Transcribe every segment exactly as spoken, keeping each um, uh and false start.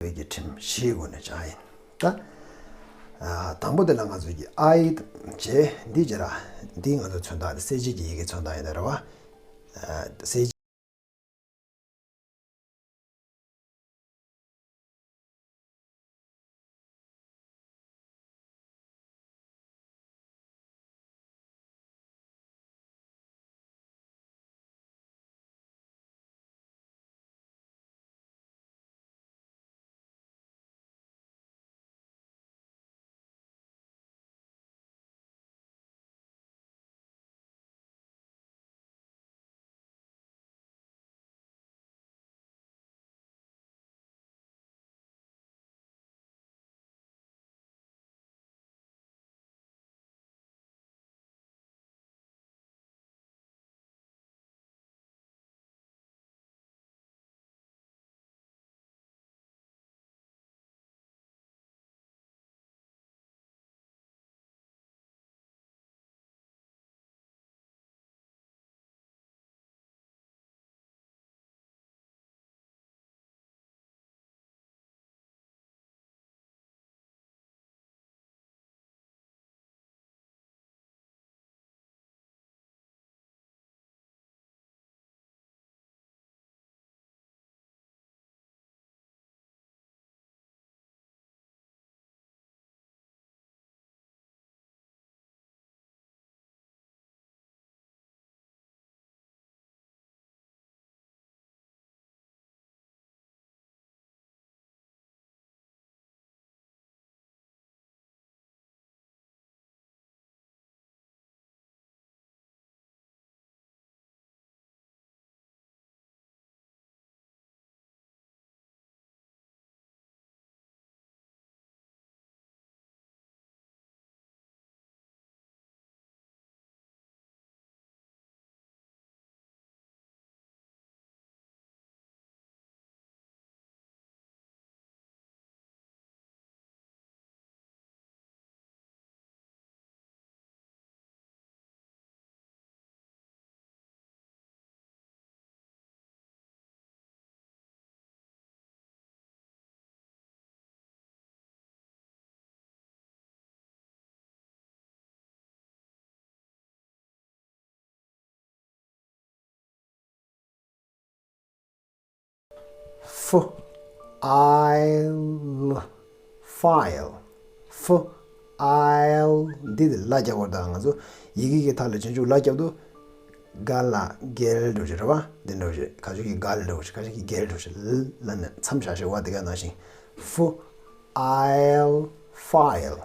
བོད་ཀྱི་ཁྲིམས་བཞིའི་སྒོ་ནས་སྦྱངས་ཡིན། ད་ཨ་དང་པོ་དེ་ལ་ང་ཚོ་གི་ཨའི་བྱས། འདི་བྱས་ལ་འདི་ང་ཚོ་མཚོན་རྟགས་དེ་གསལ་བྱེད་ཀྱི་ཡི་གེ་མཚོན་རྟགས་ཡིན་ད་རེད་བ། ཨ་གསལ་བྱེད། ཧྥུ་ཨའི་ལི། ཧྥའི་ལི། ཧྥུ་ཨའི་ལི། འདི་དེ་ལ་རྒྱག་པར་ད་ང་ཚོ་ཡི་གེ་གི་མཐའ་ལ་རྗེས་འཇུག་ལ་རྒྱབ་ཏུ། ག་ལ་གལ་འགྲོ་ཆེ་རེད་བ། འདི་འགྲོ་ཆེ། ཁ་ཤས་ཀྱིས་གལ་འགྲོ་ཆེ། ཁ་ཤས་ཀྱིས་གལ་འགྲོ་ཆེ། ལ་ལ་ནས་མཚམས་བཞག་ཤེས་བ་དེ་ག་ནང་བཞིན། ཧྥུ་ཨའི་ལི། ཧྥའི་ལི།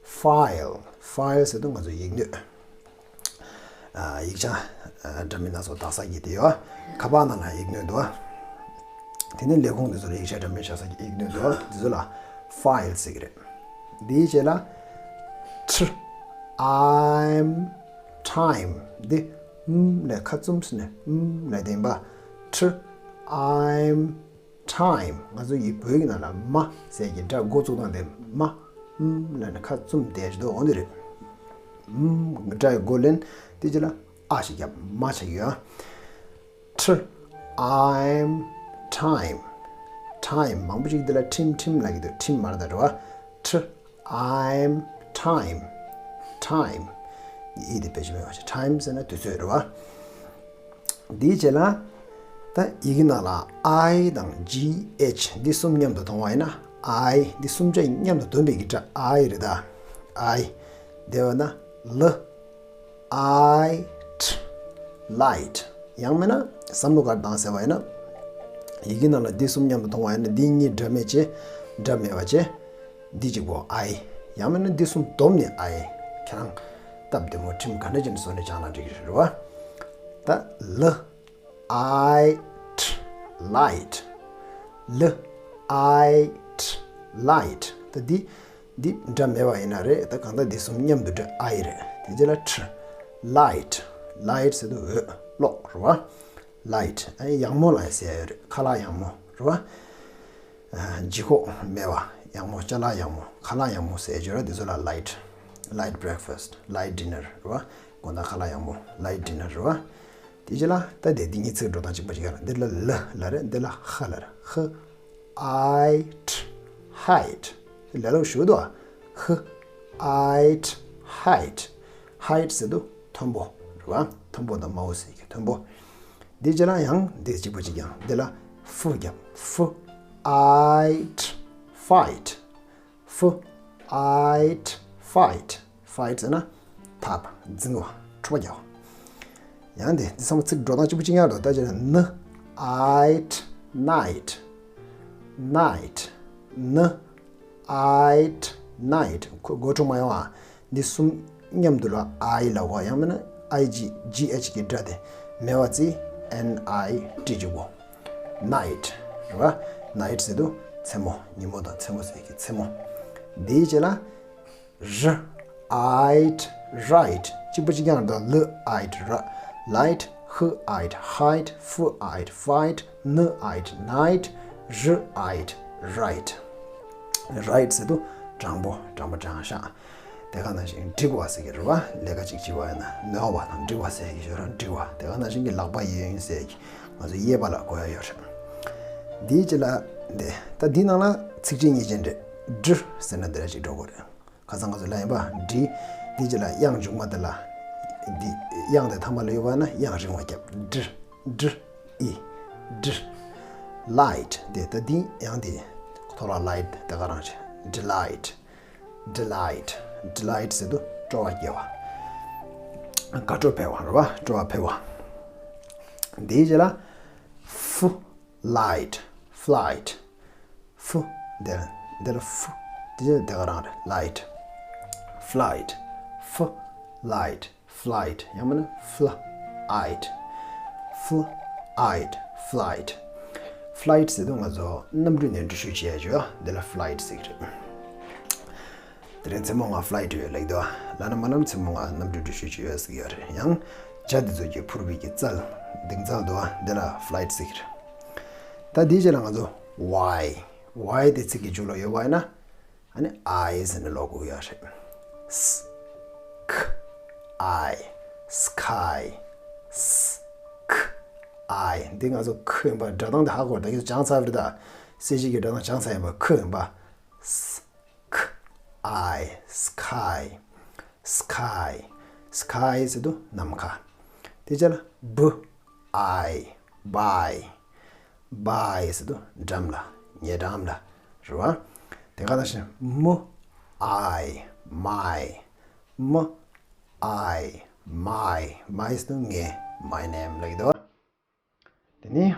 ཧྥའི་ལི། ཧྥའི་ལི་ཟེར་དུས་ང་ཚོ་ཡིག་སྣོད། ཨ་ཡིག་ཆ་ཨ་འདྲ་མིན་སྣ་ཚོགས་དག་ས་ཀྱི་དེ་ཡོད། ཁ་པར་ནང་ལ་ཡིག་སྣོད་འདུག་ཨ། དེ་ནས་ལས་ཁུངས་དེ་ཚོ་ལ་ཡིག་ཆ་འདྲ་མིན་བཞག་ས་ཀྱི་ཡིག་སྣོད་འདུག་ཨ། དེ་ཚོ་ལ་ཧྥའི་ལི་ཟེར་གྱི་རེད། དེའི་རྗེས་ལ་ཁྲི། I'm time། འདི་ཨམ་ལ་ཁ་བཙུམས་ནས་ཨམ་ལ་བདེན་པ། ཁྲི། I'm time། ང་ཚོ་ཡི་བོད་ཡིག་ནང་ལ་མ་ཟེར་གྱི་སྒྲ་འགོ་བཙུགས་སྟངས་དེ་མ། ཨམ་ལ་ནི་ཁ་བཙུམས་བསྡད་ཀྱི་འདུག་འོ་འདི་རེད། ཨམ་སྒྲ་ཡི་འགོ་ལེན། དེ་རྗེས་ལ་ཨ་ཞིག་བརྒྱབ། མ་ཆགས་ཀྱི་ཡོད། ཁྲི། I'm time། time། མང་པོ་ཅིག་འདི་ལ་ཁྲིམས་ཁྲིམས་ལབ་ཀྱི་འདུག་ཁྲིམས་མ་རེད་ད་འགྲོ་བ། ཁྲི། I'm time། time། ཨི་དེ་བེད་སྤྱོད་མེད་པ་ཞིག time་ཟེར་ན་དུས་ཚོད་རེད་བ། འདིའི་རྗེས་ལ། ད་ཡི་གེ་ནང་ལ་I་དང་G་H་འདི་གསུམ་མཉམ་དུ་མཐོང་བ་ཡིན་ན། I། འདི་གསུམ་ཆ་མཉམ་དུ་བསྡོམས་པའི་གི་སྒྲ་I་རེད་ད། I། དེ་བས་ན་ལ། I། ཁྲི། light། ཡང་མིན་ན་བསམ་བློ་ག་རེ་བཏང་ཟེར་བ་ཡིན་ན། ཡི་གེ་ནང་ལ་འདི་གསུམ་མཉམ་དུ་མཐོང་བ་ཡིན་ན་འདི་གཉིས་སྒྲ་མེད་བྱས། སྒྲ་མེད་པ་བྱས། འདི་གཅིག་པོ་I། ཡང་མིན་ན་འདི་གསུམ་བསྡོམས་ནས་I། ཁྱེད་རང་སྟབས་བདེ་མོ་ཁྲིམས་ག་འདྲ་ཅན་བཟོ་ནས་སྦྱངས་ན་འགྲིག་གི་རེད་བ། ད་ལ། I། ཁྲི། light། ལ། I། ཁྲི། light། ད་འདི། འདི་སྒྲ་མེད་པ་ཡིན་ན་རེད། ད་གང་ལྟར་འདི་གསུམ་མཉམ་དུ་སྒྲ་I་རེད། དེ་རྗེས་ལ་ཁྲི། light། light་ཟེར་དུས་འོད་གློག་རེད་བ། light། ཨ་ནི་ཡང་མོ་ལ་ཟེར་ཡ་ཡོད་རེད། ཁ་ལག་ཡང་མོ་རེད་བ། ཨ་ལྗིད་ཁོག་མེད་པ་ཡང་མོ། ཅ་ལག་ཡང་མོ། ཁ་ལག་ཡང་མོ་ཟེར་ཡ་ཡོད་རེད། འདི་ཚོ་ལ་light། light breakfast། light dinner་རེད་བ། དགོང་དག་ཁ་ལག་ཡང་མོ། light dinner་རེད་བ། དེ་རྗེས་ལ་ད་དེ་འདི་གཉིས་ཚིག་འགྲོ་སྟངས་གཅིག་པ་ཞིག་ཡོད་རེད། འདི་ལ་ལ་ལ་རེད། འདི་ལ་ཧ་ལ་རེད། ཧ། ཨའི་ཊ། ཧའི་ཊ། ལ་ལོག་ཞུ་དོ། ཧ། ཨའི་ཊ། ཧའི་ཊ། ཧའི་ཊ་ཟེར་དུས་མཐོན་པོ་རེད་བ། མཐོན་པོ་དང་དམའ་བོ་ཟེར་གྱི་མཐོན་པོ། འདི་རྗེས་ལ་ཡང་འདི་གཅིག་པ་གཅིག་རྐྱང་། འདི་ལ་ཧྥུ་རྒྱབ། ཧྥུ། ཨའི་ཊ། ཧྥའི་ཊ། ཧྥུ། ཨའི་ཊ། ཧྥའི་ཊ། ཧྥའི་ཊ་ཟེར་ན་འཐབ། འཛིང་བ། འཁྲུག་པ་རྒྱག་པ། ཡང་དེ་འདི་ཚང་མ་ཚིག་འགྲོ་སྟངས་གཅིག་པ་གཅིག་རྐྱང་རེད། ད་ཅི་ན་ན་ཨའི་ཊ། ནའི་ཊ། ནའི་ཊ། ན་ཨའི་ཊ། ནའི་ཊ། ཁོ་མགོ་འཁྲུག་མ་ཡོང་ཨ། འདི་གསུམ་མཉམ་དུ་ལ་ཨའི་ལ་བ། ཡང་མིན་ན་ཨའི་ཇི་ཇི་ཨེཆ་གི་སྒྲ་དེ་མེད་པ་བརྩི། ཨེན་ཨའི་ཊི་གཅིག་པོ། ནའི་ཊ་རེད་བ། ནའི་ཊ་ཟེར་དུས་མཚན་མོ། ཉིན་མོ་དང་མཚན་མོ་ཟེར་གྱི་མཚན་མོ། འདིའི་རྗེས་ལ་ར། ཨའི་ཊ། རའི་ཊ། གཅིག་པ་གཅིག་རྐྱང་རེད་དོ། ལ་ཨའི་ཊ། ར། ལའི་ཊ། ཧ་ཨའི་ཊ། ཧའི་ཊ། ཧྥུ་ཨའི་ཊ། ཧྥའི་ཊ། ན་ཨའི་ཊ། ནའི་ཊ། ར་ཨའི་ཊ། རའི་ཊ། རའི་ཊ་ཟེར་དུས་དྲང་པོ། དྲང་པོ་དྲང་བཞག་དེ་ག་ནང་བཞིན་འགྲིག་པ་ཟེར་གྱི་རེད་བ། ལས་ཀ་ཅིག་བྱེད་པ་ཡིན་ན་ནོར་བ་དང་འགྲིག་པ་ཟེར་གྱི་ཡོད་ར། འགྲིག་པ། དེ་ག་ནང་བཞིན་གྱི་ལག་པ་གཡས་གཡོན་ཟེར་གྱི་ང་ཚོ་གཡས་པ་ལ་གོ་ཡ་ཡོད་རེད། འདིའི་རྗེས་ལ་འདི། ད་འདི་ནང་ལ་ཚིགས་བཅད་གཉིས་ཅན་རེད། འབྲི་ཟེར་ན་འདི་ལ་ཅིག་འགྲོ་དགོས་རེད། ཁ་སང་ང་ཚོ་ལ་ཡིན་པ་འབྲི། འདི་རྗེས་ལ་དབྱངས་མཇུག་མ་འདི་ལ། འདི་དབྱངས་དེ་ཐ་མ་ལ་ཡོད་པ་ན་དབྱངས་རིང་བ་རྒྱབ། འབྲི། འབྲི། ཨི། འབྲི། ལའི་ཊ། དེ་ད་འདི་ཡང་དེ་ཐོག་ལ་ལའི་ཊ་དེ་ག་རང་བྱས། ཌི་ལའི་ཊ། ཌི་ལའི་ཊ། ཌི་ལའི་ཊ་ཟེར་དུས་སྤྲོ་བ་སྐྱེ་བ། དགའ་སྤྲོ་འཕེལ་བ་རེད་བ། སྤྲོ་བ་འཕེལ་བ། འདིའི་རྗེས་ལ་ཧྥུ། ལའི་ཊ། ཧྥི་ལའི་ཊ། ཧྥུ། འདིར་འདིར་ཧྥུ། འདི་འདི་ག་རང་རེད། ལའི་ཊ། ཧྥི་ལའི་ཊ། ཧྥུ་ལའི་ཊ། ཧྥི་ལའི་ཊ། ཡང་མིན་ན་ཧྥི་ལ་ཨའི་ཊ། ཧྥི་ལ་ཨའི་ཊ། ཧྥི་ལའི་ཊ། ཧྥི་ལའི་ཊ་ཟེར་དུས་ང་ཚོ་གནམ་གྲུ་ནས་འགྲུལ་བཞུད་བྱེད་ཡ་ཅིག་ཡོད། འདི་ལ་ཧྥི་ལའི་ཊ་ཟེར་གྱི་རེད། དེ་རིང་མཚན་མོ་ང་ཧྥི་ལའི་ཊ་ཡོད་ལབ་ཀྱི་འདུག་ལབ་ན་མ་ལབ་མཚན་མོ་ང་གནམ་གྲུ་འགྲུལ་བཞུད་ཅིག་ཡོད་ཟེར་གྱི་ཡོད་རེད། ཡང་ཇ་འདི་ཚོ་གི་ཕུར་བུ་གི་རྩལ་གདེང་རྩལ་འདུག་འདི་ལ་ཧྥི་ལའི་ཊ་ཟེར་གྱི་རེད། ད་འདིའི་རྗེས་ལ་ང་ཚོ་ཝའི། ཝའི་དེ་ཚིག་གི་མཇུག་ལ་ཡོད་པ་ཡིན་ན། ཨ་ནི་ཨའི་ཟེར་ནས་ཀློག་དགོས་ཡོད་རེད། ས། ཁ། ཨའི། སི་ཁའི། ས། ཁ། ཨའི། འདི་ང་ཚོ་ཁ་ཡིན་པ་སྒྲ་གདངས་དེ་ཧ་གོ་རེད། ད་ཁྱེད་ཚོ་སྦྱངས་ཚར་རེད་ད། གསལ་བྱེད་ཀྱི་སྒྲ་གདངས་སྦྱངས་ཚར་ཡིན་པ། ཁ་ཡིན་པ། ས། ཁ། ཨའི། སི་ཁའི། སི་ཁའི། སི་ཁའི་ཟེར་དུས་ནམ་མཁའ། དེ་རྗེས་ལ་བ། ཨའི། བའི། བའི་ཟེར་དུས་འགྲམ་ལ། ཉེ་འགྲམ་ལ་རེད་བ། དེ་ག་ནང་བཞིན་མ། ཨའི། མའི། མ། ཨའི། མའི། མའི་ཟེར་དུས་ངའི། མའི་ནེམ་ལབ་ཀྱི་འདུག་དེ་ནས་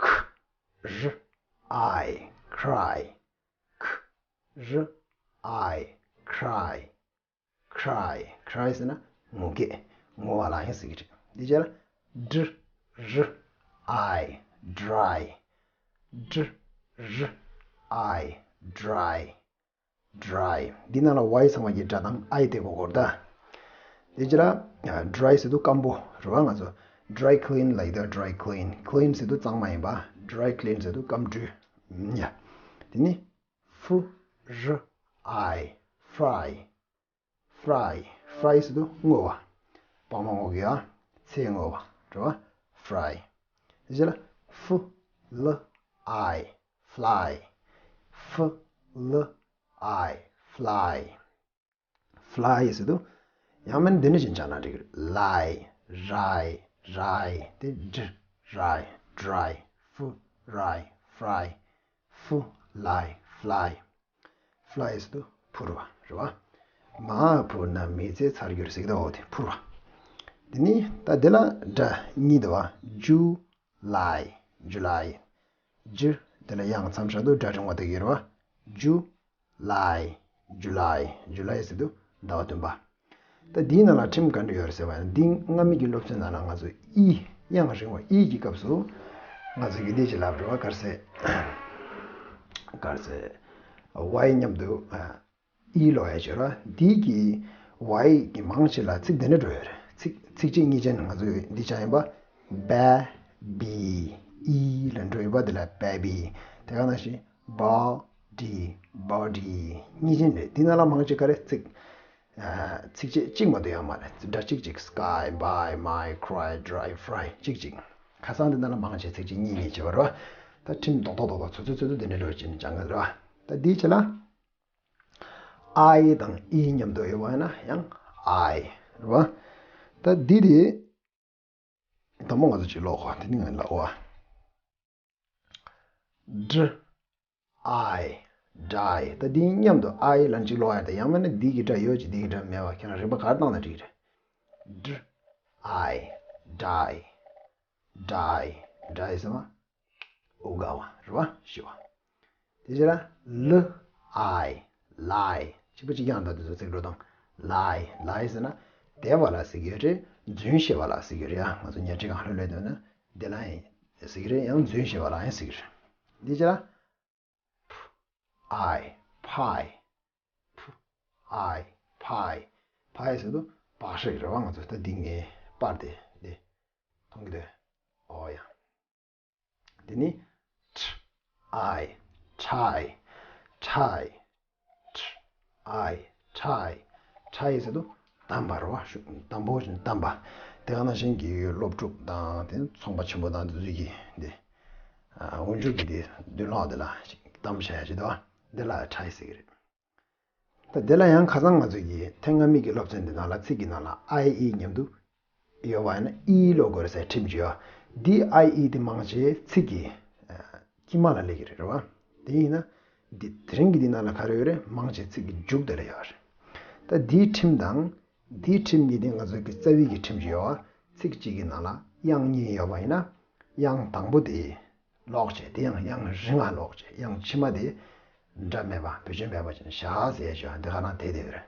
ཁ། ར། ཨའི། ཁྲའི། ཁ། ར། ཨའི། ཁྲའི། ཁྲའི། ཁྲའི་ཟེར་ན་ངུ་སྐད། ངུ་བ་ལ་ཡང་ཟེར་གྱི་རེད། འདི་རྗེས་ལ་ཌ། ར། ཨའི། ཌྲའི། ཌ། ར། ཨའི། ཌྲའི། ཌྲའི། འདི་ནང་ལ་ཝའི་ཚང་མ་གི་སྒྲ་གདངས་ཨའི་དེ་གོ་དགོས་རེད་ད། འདི་རྗེས་ལ་ཌྲའི་ཟེར་དུས་སྐམ་པོ་རེད་བ། ང་ཚོ་ཌྲའི་ཀི་ལིན་ལབ་ཀྱི་འདུག་ཌྲའི་ཀི་ལིན། ཀི་ལིན་ཟེར་དུས་གཙང་མ་ཡིན་པ། ཌྲའི་ཀི་ལིན་ཟེར་དུས་སྐམ་འགྲོས། ཡ། དེ་ནི་ཧྥུ། ར། ཨའི། ཧྥྲའི། ཧྥྲའི། ཧྥྲའི་ཟེར་དུས་རྔོ་བ། སྤང་མ་རྔོ་གི་ཡ། ཚལ་རྔོ་བ་རེད་བ། ཧྥྲའི། དེ་རྗེས་ལ་ཧྥུ། ལ། ཨའི། ཧྥི་ལའི། ཧྥུ། ལ། ཨའི། ཧྥི་ལའི། ཧྥི་ལའི་ཟེར་དུས་ཡང་མིན་འདི་འདྲ་བཞིན་སྦྱངས་ན་འགྲིག་གི་རེད། ལའི། རའི། རའི། དེ་ཌ། རའི། ཌྲའི། ཧྥུ། རའི། ཧྥྲའི། ཧྥུ། ལའི། ཧྥི་ལའི། ཧྥི་ལའི་ཟེར་དུས་འཕུར་བ་རེད་བ། མ་འཕུར་ན་མི་ཚེ་ཚར་འགྱུར་ཟེར་གྱི་འདུག་འོ་དེ་འཕུར་བ། དེ་ནི་ད་དེ་ལ་སྒྲ་གཉིས་འདུག་བ། ཇུ། ལའི། ཇུ་ལའི། ཇུ། དེ་ལ་ཡང་མཚམས་བཞག་དུས་སྒྲ་རིང་བ་དེ་གི་རེད་བ། ཇུ། ལའི། ཇུ་ལའི། ཇུ་ལའི་ཟེར་དུས་ཟླ་བ་བདུན་པ། ད་འདིའི་ནང་ལ་ཁྲིམས་ག་འདྲ་ཡོད་རེད་ཟེར་བ་ཡིན་ན། འདི་སྔ་མའི་གི་སློབ་ཚན་ནང་ལ་ང་ཚོ་ཨི། དབྱངས་རིང་བ་ཨི་གི་སྐབས་སུ་ང་ཚོ་གི་འདི་ཅིག་ལབ་རེད་བ། ག་རེ་ཟེར། ག་རེ་ཟེར། ཝའི་མཉམ་དུ་ཨི་ལོག་ཡ་ཅིག་ཡོད་རེད་བ། འདི་གི་ཝའི་གི་མང་ཆེ་ལ་ཚིག་འདི་འདྲ་འགྲོ་ཡོད་རེད། ཚིག་ཚིགས་བཅད་གཉིས་ཅན། ང་ཚོ་འདི་ཅག་ཡིན་པ། བེ་བི། ཨི་ལ་འགྲོ་ཡོད་པ། འདི་ལ་བེ་བི། དེ་ག་ནང་བཞིན་བོ་ཌི། བོ་ཌི། གཉིས་ཅན་རེད། འདི་ནང་ལ་མང་ཆེ་ག་རེ་ཚིག་ཚིགས་བཅད་གཅིག་མ་གཏོགས་ཡོད་མ་རེད། སྒྲ་གཅིག་གཅིག་སི་ཀའི། བའི། མའི། ཁྲའི། ཌྲའི། ཧྥྲའི། གཅིག་གཅིག་ཁ་སང་འདི་ནང་ལ་མང་ཆེ་ཚིགས་བཅད་གཉིས་གཉིས་བྱས་པ་རེད་བ། ད་ཁྲིམས་རྡོག་རྡོག་རྡོག་རྡོག་ཚོད་ཚོད་ཚོད་ཚོད་དེ་འདྲ་འགྲོ་བྱས་ནས་སྦྱང་གི་རེད་བ། ད་འདིའི་ཆེད་ལ། I་དང་E་མཉམ་དུ་ཡོད་པ་ཡིན་ན་ཡང་I་རེད་བ། ད་འདི་དེ། དང་པོ་ང་ཚོ་ཅིག་ཀློག་གོ། དེ་ནི་ང་ལ་འོ། Dr I die། ད་འདི་མཉམ་དུ་I་ལ་ཅིག་ཀློག་ཡ་དེ་ཡང་མིན་ན་འདི་གི་སྒྲ་ཡོད་ཅིག་འདི་གི་སྒྲ་མེད་པ་ཁྱེད་རང་རིག་པ་ག་རེ་བཏང་ན་འགྲིག་གི་རེད། Dr I die། die། die་ཟེར་ན་དབུགས་འགག་པ་རེད་བ། ཤི་བ། དེ་རྗེས་ལ་L I lie། གཅིག་པ་གཅིག་རྐྱང་འདྲ་དེ་ཚོ་ཚིག་འགྲོ་སྟངས། lie། lie་ཟེར་ན་དེད་པ་ལ་ཟེར་གྱི་ཡོད་རེད། རྫུན་བཤད་པ་ལ་ཟེར་གྱི་རེད། ང་ཚོ་ཉལ་ཁྲི་སྒང་ལྷོད་ལྷོད་སྡོད་ན་དེ་ལ་ཡང་ཟེར་གྱི་རེད། ཡང་རྫུན་བཤད་པ་ལ་ཡང་ཟེར་གྱི་རེད། དེ་རྗེས་ལ་P I pie། P I pie། pie་ཟེར་དུས་པགས་ཤ་རེད་བ། ང་ཚོ་ད་འདི་ངའི་པར་དེ་འདི་མཐོང་གི་འདུག་འོ་ཡ། དེ་ནི་tr I try try tr I try try་ཟེར་དུས་གཏམས་པ་རེད་བ། ཤུ་གཏམས་པོ་ཞིག་གཏམས་པ། དེ་ག་ནང་བཞིན་གྱི་སློབ་ཕྲུག་དང་དེ་ཚོང་པ་ཆེན་པོ་དང་དེ་ཚོ་གི་འདི་འུ་ཅག་གི་འདི་མདུན་ལོགས་དེ་ལ་ཅིག་གཏམ་བྱ་ཡ་ཅིག་འདུག་འདི་ལ་try་ཟེར་གྱི་རེད། ད་དེ་ལ་ཡང་ཁ་སང་ང་ཚོ་གི་ཐེངས་སྔ་མའི་གི་སློབ་ཚན་འདི་ནང་ལ་ཚིག་གི་ནང་ལ་I E་མཉམ་དུ་ཡོད་པ་ཡིན་ན་E་ཀློག་དགོས་རེད་ཟེར་ཁྲིམས་ཅིག་ཡོད། འདི་I E་དེ་མང་ཆེ་ཚིག་གི་དཀྱིལ་མ་ལ་སླེབས་ཀྱི་རེད་བ། དེ་ཡིན་ན་འདི་དེ་རིང་གི་འདི་ནང་ལ་ག་རེ་ཡོད་རེད། མང་ཆེ་ཚིག་གི་མཇུག་དེ་ལ་ཡོད་རེད། ད་འདིའི་ཁྲིམས་དང་འདིའི་ཁྲིམས་ཀྱི་འདི་ང་ཚོ་གི་རྩ་བའི་གི་ཁྲིམས་ཅིག་ཡོད་བ། ཚིག་གཅིག་གི་ནང་ལ་དབྱངས་གཉིས་ཡོད་པ་ཡིན་ན་དབྱངས་དང་པོ་དེ་ཀློག་བྱས། དེ་ཡང་དབྱངས་རིང་ང་ཀློག་བྱས། དབྱངས་ཕྱི་མ་དེ་སྒྲ་མེད་པ་བེད་སྤྱོད་མེད་པ་ཅན་བཞག་ཟེར་ཞུ་བ་འདི་ག་རང་དེ་དེ་རེད།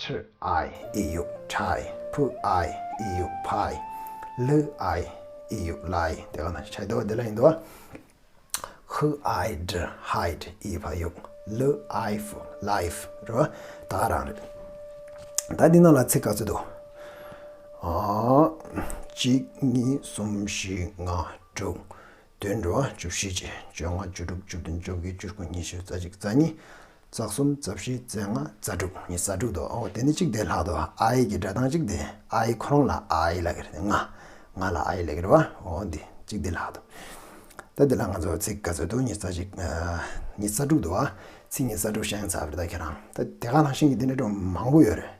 tr I E U try, p I E U pie, l I E U lie། དེ་ག་ནང་བཞིན་ཆགས་འདུག་དེ་ལ་ཡིན་འདུག་ཧ་ཨའི་ཌི་ཧའི་ཌི། ཨི་ཕ་དབྱུག་ལ་ཨའི་ཕུ་ལའི་ཕུ་རེད་བ། ད་ག་རང་རེད། ད་འདི་ནང་ལ་ཚིག་ག་ཚོད་འདུག་ཨ། གཅིག་གཉིས་གསུམ་བཞི་ལྔ་དྲུག་བདུན་རེད་བ། བཅུ་བཞི་བཅུ་བཅོ་ལྔ་བཅུ་དྲུག་བཅུ་བདུན་བཅོ་བརྒྱད་བཅུ་དགུ་ཉི་ཤུ་རྩ་གཅིག་རྩ་གཉིས། རྩ་གསུམ་རྩ་བཞི་རྩ་ལྔ་རྩ་དྲུག་ཉི་ཤུ་རྩ་དྲུག་འདུག་ཨོ་དེ་ནི་གཅིག་དེ་ལྷག་འདུག་ཨའི་གི་སྒྲ་གདངས་གཅིག་དེ། ཨའི་ཁོ་རང་ལ་ཨའི་ལབ་ཀྱི་རེད། ང་ང་ལ་ཨའི་ལབ་ཀྱི་རེད་བ། ཨོ་འདི་གཅིག་དེ་ལྷག་འདུག་ད་འདི་ལ་ང་ཚོ་ཚིག་ག་ཚོད་འདུག་ཉི་ཤུ་རྩ་གཅིག་ཨ། ཉི་ཤུ་རྩ་དྲུག་འདུག་བ། ཚིག་ཉི་ཤུ་རྩ་དྲུག་བཤད་ཚར་བ་རེད། ད་ཁྱེད་རང་ད་དེ་ག་ནང་བཞིན་གྱི་འདི་འདྲ་འགྲོ་མང་པོ་ཡོད་རེད།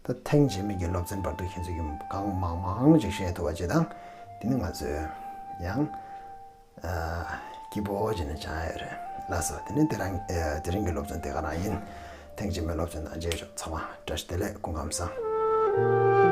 ད་ཐེངས་རྗེས་མའི་གི་སློབ་ཚན་བར་དུ་ཁྱེད་ཚོས་ཀྱི་གང་མང་མང་ཅིག་བཤད་ཐུབ་པ་བྱེད་དང་། དེ་ནི་ང་ཚོས་ཡང་ཨ། སྐྱིད་པོ་བྱས་ནས་སྦྱང་ཡ་རེད། ལགས་སོ། དེ་ནི་དེ་རིང་ཨ། དེ་རིང་གི་སློབ་ཚན་དེ་ག་རང་ཡིན། ཐེངས་རྗེས་མའི་སློབ་ཚན་དང་མཇལ་ཆོག་ཚང་མ་བཀྲ་ཤིས་བདེ་ལེགས། སྐུ་ཁམས་བཟང་།